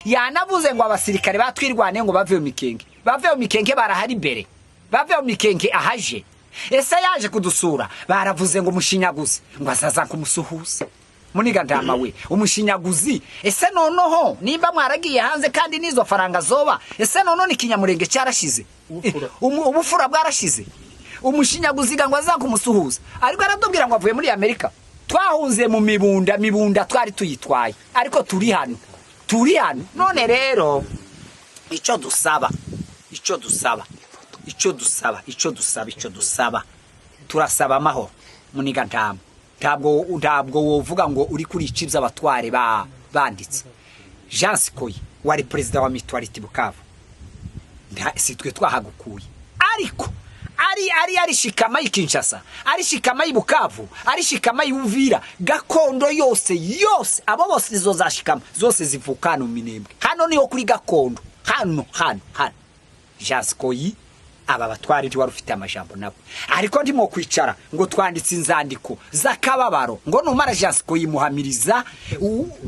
Yanavuze ngo abasirikare batwirwane ngo bave mu Mikenge, bave mu Mikenge, barahari imbere, bave mu Mikenge ahaje. Ese yaje kudusura? Baravuze ngo umushinyaguzi ngo azaza kumusuhuza. Muniga ntama we, umushinyaguzi. Ese noneho nimba mwaragiye hanze kandi n'izo faranga zoba, ese noneho ni Kinyamurenge cyarashize? Ubupfura. Ubupfura bwarashize. Umushinyaguzi ngo aza kumusuhuza, ariko aratubwira ngo avuye muri Amerika. Twahunze mu mibunda, mibunda twari tuyitwaye, ariko turi hano, turi hano. None rero icyo dusaba, icyo dusaba, icyo dusaba, icyo dusaba, icyo dusaba, turasaba amahoro. Muniga ntama, ntabwo wovuga ngo uri kuri ibyo abatware banditse. Jean Sikoyi wari perezida wa Mutualité Bukavu, si twe twahagukuye, ariko ari shikama y'i Kinshasa, ari shikama y'i Bukavu, ari shikama y'i Uvira, gakondo yose yose, abo bose izo za shikama zose zivuka hano mu Minembwe. Hano niho kuri gakondo, hano hano hano. Jean Sikoyi, aba batware ntiwari ufite amajambo nabo, ariko ndimo kwicara ngo twanditse inzandiko z'akababaro ngo numara Jean Sikoyi muhamiriza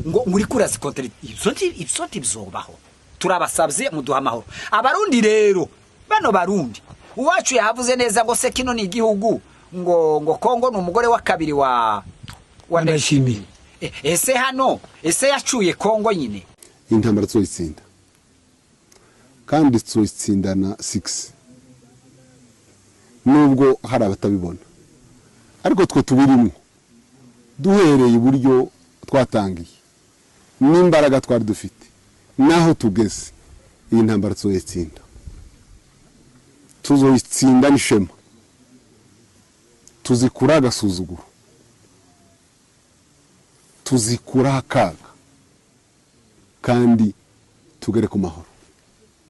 ngo muri kurazikontere. Ibyo ntibyobaho. Turabasabye muduha amahoro. Abarundi rero, bano Barundi uwacu yahavuze neza ngo se kino ni igihugu, ngo Kongo ni umugore wa kabiri wa Ndayishimiye. Ese hano ese yacuye Kongo nyine? Intambara tuzoyitsinda, kandi tuzoyitsindana 6, nubwo hari abatabibona, ariko twe tubirimo. Duhereye iburyo twatangiye n'imbaraga twari dufite n'aho tugeze, iyi ntambara tuzoyitsinda, tuzoyitsinda n'ishema, tuzikura agasuzuguro, tuzikuraho akaga, kandi tugere ku mahoro.